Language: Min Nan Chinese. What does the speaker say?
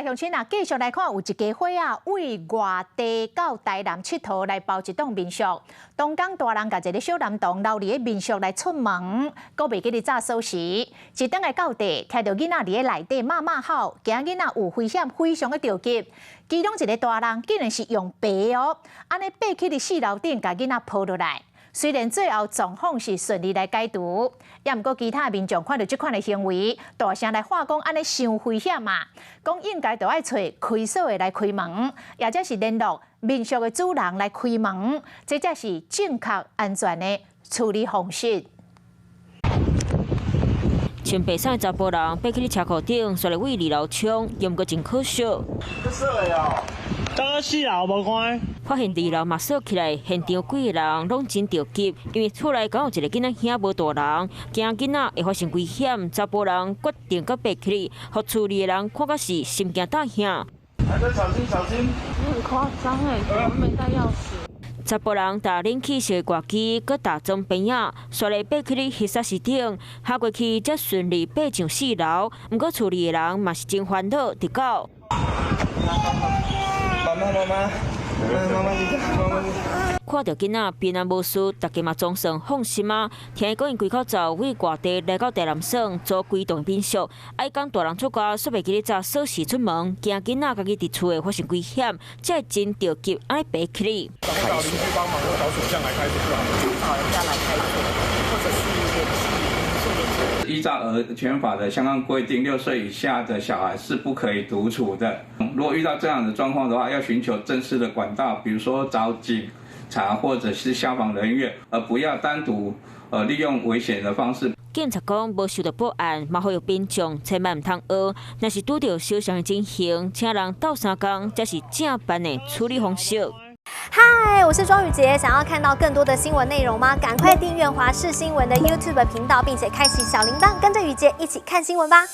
鄉親啊，繼續來看，有一家伙仔對外地到台南𨑨迌來包一棟民宿。當工大人共一个小男童留佇个民宿來出門，閣袂記得紮鎖匙。一轉來到地，聽著囡仔佇咧內底罵罵吼，驚囡仔有危險，非常的著急。其中一个大人竟然是用爬哦，按呢爬去佇四樓頂，共囡仔抱落來。雖然最後狀況是順利來解除，也毋過其他民眾看著這款的行為，大聲來喊講按呢傷危險嘛，講應該著愛揣開鎖的來開門，抑者是聯絡民宿的主人來開門，這才是正確安全的處理方式。穿白衫的查埔人爬去佇車庫頂，煞來對二樓衝，猶毋過真可惜。當然四樓無關。發現二樓嘛鎖起來，現場幾个人攏真著急，因為厝內敢有一个囡仔兄無大人，驚囡仔會發生危險。查埔人決定閣爬起來，予厝裡的人看甲是心驚膽嚇。小心小心！你很誇張欸，怎麼沒帶鑰匙？查埔人踏冷氣式的掛機，閣踏裝邊仔，煞來爬起佇翕紗匙頂，下過去才順利爬上四樓。毋過厝裡的人嘛是真煩惱，直到。媽媽媽媽，媽媽你媽媽。看著囡仔平安無事，大家嘛總算放心啊。聽伊講，𪜶規口罩對外地來到台南耍，租規棟民宿，愛講大人出街，煞袂記得紮鎖匙出門，驚囡仔家己佇厝會發生危險，才會真著急，按呢爬起來。找鄰居幫忙，或找鎖匠來開鎖就好。找人家來開鎖，或者是聯繫民宿的主。依照兒權法的相關規定，6歲以下的小孩是不可以獨處的。如果遇到這樣的狀況的話，要尋求正式的管道，比如說找警察或者是消防人員，而不要單獨利用危險的方式。警察講無收到報案，嘛呼籲民眾千萬毋通學。若是拄著相像的情形，請人鬥相共，才是正範的處理方式。嗨，我是莊宇傑，想要看到更多的新聞內容嗎？趕快訂閱華視新聞的 YouTube 頻道，並且開啟小鈴鐺，跟着宇傑一起看新聞吧。